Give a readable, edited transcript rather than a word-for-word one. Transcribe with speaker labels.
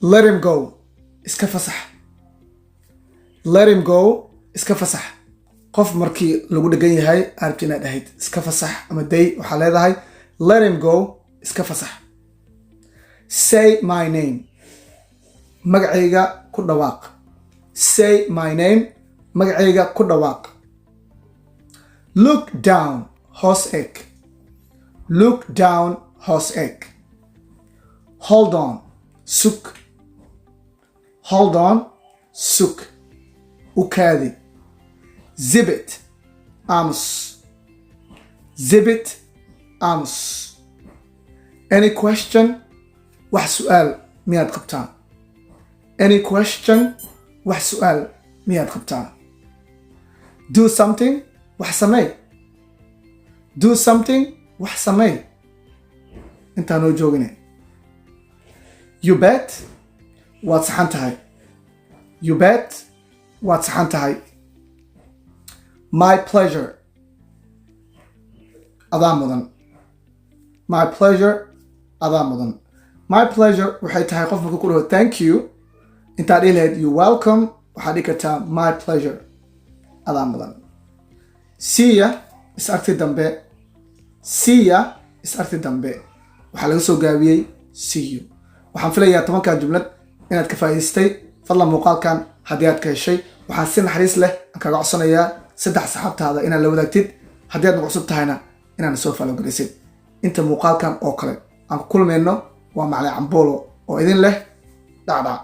Speaker 1: Let him go, iska fasax. Let him go, iska fasax. Qof markii lagu dhegan yahay, arabti inaad dhahayd "iska fasax" ama "day", waxaa leedahay "Let him go", iska fasax. Say my name, magacayga ku dhawaaq. Say my name, magacayga ku dhawaaq. Look down, hoos eeg. Look down, hoos eeg. Hold on, sug. Hold on, sug, u kaadi. Zip it, aamus. Zip it, aamus. Any question? Wax su'aal miyaad qabtaa? Any question? Wax su'aal miyaad qabtaa? Do something, wax samey. Do something, wax samey. Intaa noo joogine. You bet, waad saxan tahay. You bet, waad saxan tahay. My pleasure, adaa mudan. My pleasure, adaa mudan. My pleasure waxay tahay qof markuu ku dhaho "Thank you", intaad dhihi lahayd "You welcome", waxaad dhihi kartaa "My pleasure", adaa mudan. See ya, is aragti dambe. See ya, is aragti dambe, waxaa laga soo gaabiyey "see you". Waxaan filayaa 10-kan jumlad inaad ka faa'idaystay. Fadlan, muuqaalkan haddii aad ka heshay, waxaan si naxariis leh aan kaga codsanayaa saddex saxaabtaada inaad la wadaagtid. Haddii aad nagu cusub tahayna, inaad soo follow garaysid. Inta muuqaalkan oo kale aan ku kulmayno, waa Macalin Cambuulo oo idin leh dhacdhac.